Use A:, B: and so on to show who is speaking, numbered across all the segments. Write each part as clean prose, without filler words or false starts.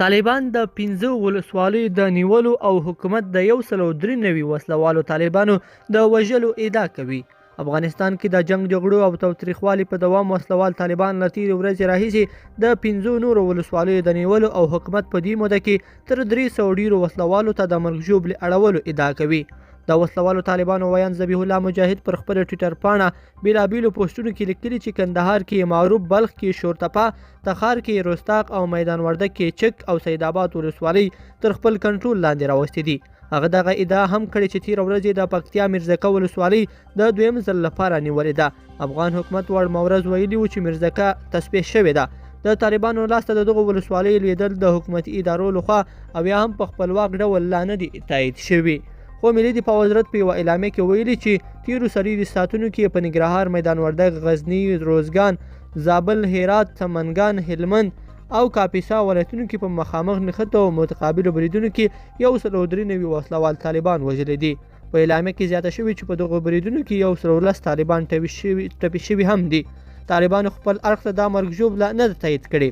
A: طالبان د پنځو ولسوالیو د نیولو او حکومت د 193 وسله والو طالبانو د وژلو ادعا کوي. افغانستان کې د جنګ جګړو او تاوتریخوالي په دوام وسلوال طالبان له تېرې ورځې راهیسې د پنځو نورو ولسوالیو د نیولو او حکومت په دې موده کې تر 300 ډېرو وسلوالو ته د مرګ ژوبلې اړولو ادعا کوي. د وسلوالو طالبانو ویاند ذبیح الله مجاهد پر خپله ټویټر پاڼه بېلابېلو پوسټونو کې لیکلي چې کندهار کې معروف، بلخ کې شورتپه، تخار کې رستاق او میدان وردګ کې چک او سید آباد ولسوالۍ تر خپل کنټرول لاندې راوستې دي. هغه دغه ادعا هم کړې چې تېره ورځ یې د پکتیا میرزکه ولسوالۍ د دویم ځل لپاره نیولې ده. افغان حکومت وړمه ورځ ویلي وو چې میرزکه تصفیه شوې ده. د طالبانو لاسته د دغو ولسوالیو لوېدل د حکومتي ادارو لخوا او یا هم په خپلواک ډول لا نه دي تایید شوي. خو ملي دفاع وزارت په یوه اعلامیه کې ویلي چې تېرو 24 ساعتونو کې په ننګرهار، میدان وردګ، غزني، روزګان، زابل، هرات، سمنګان، هلمند او کاپیسا ولایتونو کې په مخامخ نښتو او متقابلو بریدونو کې 193 وسله وال طالبان وژلي دي. په اعلامیه کې زیاته شوې چې په دغو بریدونو کې 110 طالبان ټپي شوي هم دي. طالبانو خپل اړخ ته دا مرګ ژوبله نه ده تایید کړې،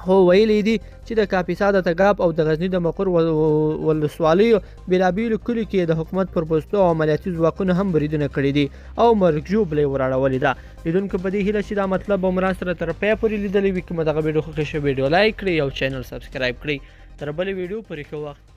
A: خو ویلي دي چې د کاپیسا د تګاب او د غزني د مقر ولسوالیو بېلابېلو کلیو کې د حکومت پر پوستو او عملیاتي ځواکونو هم بریدونه کړي دي او مرګ ژوبله یې وراړولې ده. لیدونکو په دې هیله چې دا مطلب به مو راسره تر پایه پورې لیدلی وي. که مو دغه ویډیو خوښه شوه، ویډیو لایک کړئ او چینل سبسکرایب کړئ. تر بلې ویډیو پورې ښه وخت.